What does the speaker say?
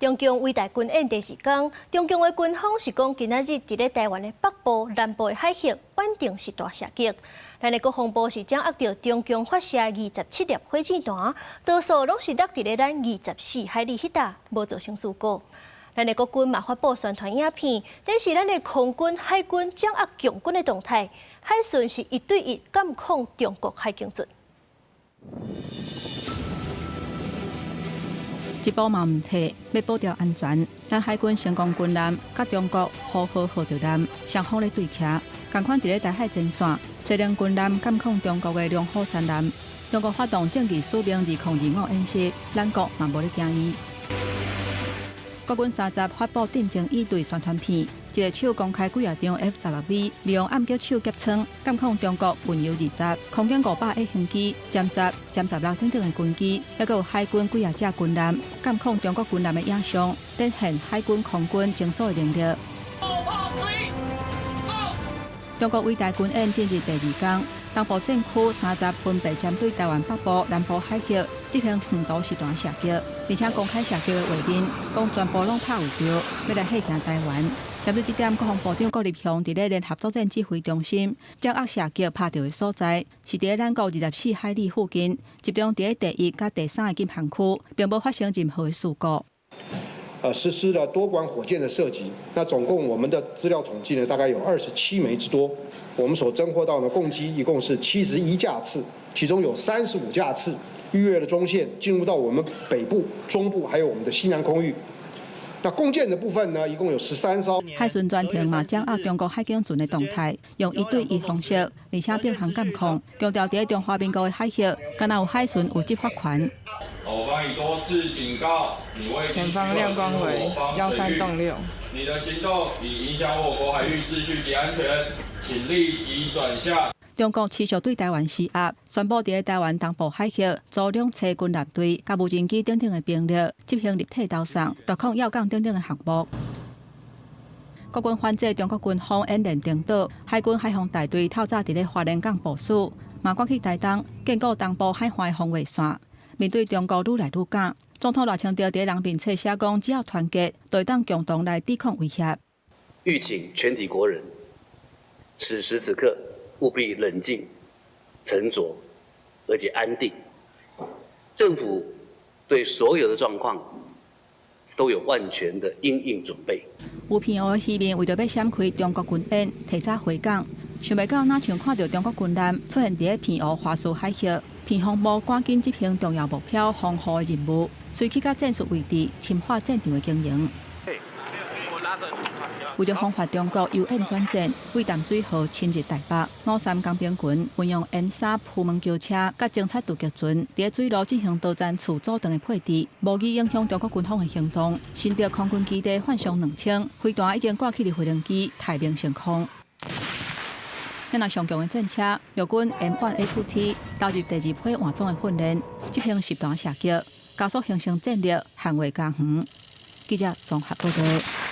中共偉大軍演第二工，中共的軍方是講今仔日佇咧台灣的北部、南部的海域穩定實彈射擊。咱的國防部是掌握著中共發射27粒火箭彈，多數攏是落佇咧咱24海里彼搭，無造成事故。咱的國軍嘛發布宣傳影片，展示咱的空軍、海軍掌握共軍的動態，海巡是一對一監控中國海警船。一步嘛毋退，欲保著安全。咱海軍成功軍艦佮中國虎號號著艦雙方咧對徛，仝款佇咧台海前線，西寧軍艦監控中國的龍虎山艦。中國發動正義使命2025演習，咱國嘛無咧驚伊。國軍三十發布戰情應對宣傳片，一个手公開幾仔張 F-16V，利用暗擊手夾艙監控中國運油二十、空警500飛行機、殲十、殲十六等等的軍機，猶閣有海軍幾仔隻軍艦監控中國軍艦的影像，展現海軍空軍偵搜的能力。中國偉大軍演進入第二工，東部戰區三十分別針對台灣北部、南部海域執行遠途實彈射擊，而且公開射擊的畫面，講全部攏拍有著，欲來嚇驚台灣。針對這點，國防部長郭立雄佇咧聯合作戰指揮中心掌握射擊拍著的所在，是佇咧咱國24海里附近，集中佇咧第一佮第三个禁航區，並無發生任何的事故。實施了多管火箭的射擊，那總共我們的資料統計呢，大概有27枚之多。我們所偵獲到的共機一共是71架次，其中有35架次逾越了中線，進入到我們北部、中部還有我們的西南空域。那弓箭的部分呢，一共有13艘。海巡專艇嘛掌握中國海警船的動態，用一對一方式，而且並行監控，強調佇咧中華民國的海域，敢若有海巡有執法權。我方已多次警告你，未前方亮光為13洞6。你的行動已影響我國海域秩序及安全，請立即轉向。中國持續對台灣施壓，宣布佇咧台灣東部海域組兩棲軍艦隊、佮無人機等等的兵力，執行立體導送、奪控要港等等的項目。國軍反制中國軍方演練登島，海軍海防大隊透早佇咧花蓮港部署，嘛趕去台東堅固東部海岸防衛線。面對中國愈來愈敢，總統賴清德佇人面冊寫講，只要團結，就會當共同來抵抗威脅。籲請全體國人，此時此刻務必冷靜、沉着，而且安定。政府對所有的狀況都有萬全的因應準備。有澎湖的漁民為著欲閃開中國軍演，提早回港，想袂到若像看著中國軍艦出現佇咧澎湖華師海域，澎防部趕緊執行重要目標防護的任務，隨去到戰術位置，深化戰場的經營。為著防範中國由演轉戰，對淡水河侵入台北，五三工兵群運用 M3鋪門橋車佮偵察突擊船，佇咧水路進行多層次組裝的配置，無意影響中國軍方的行動。新竹空軍基地幻象2000飛彈已經掛起佇飛行機太平升空。遐上強的戰車，陸軍 M1A2T 投入第二批換裝的訓練，執行實彈射擊，加速形成戰力，捍衛家園。記者綜合報導。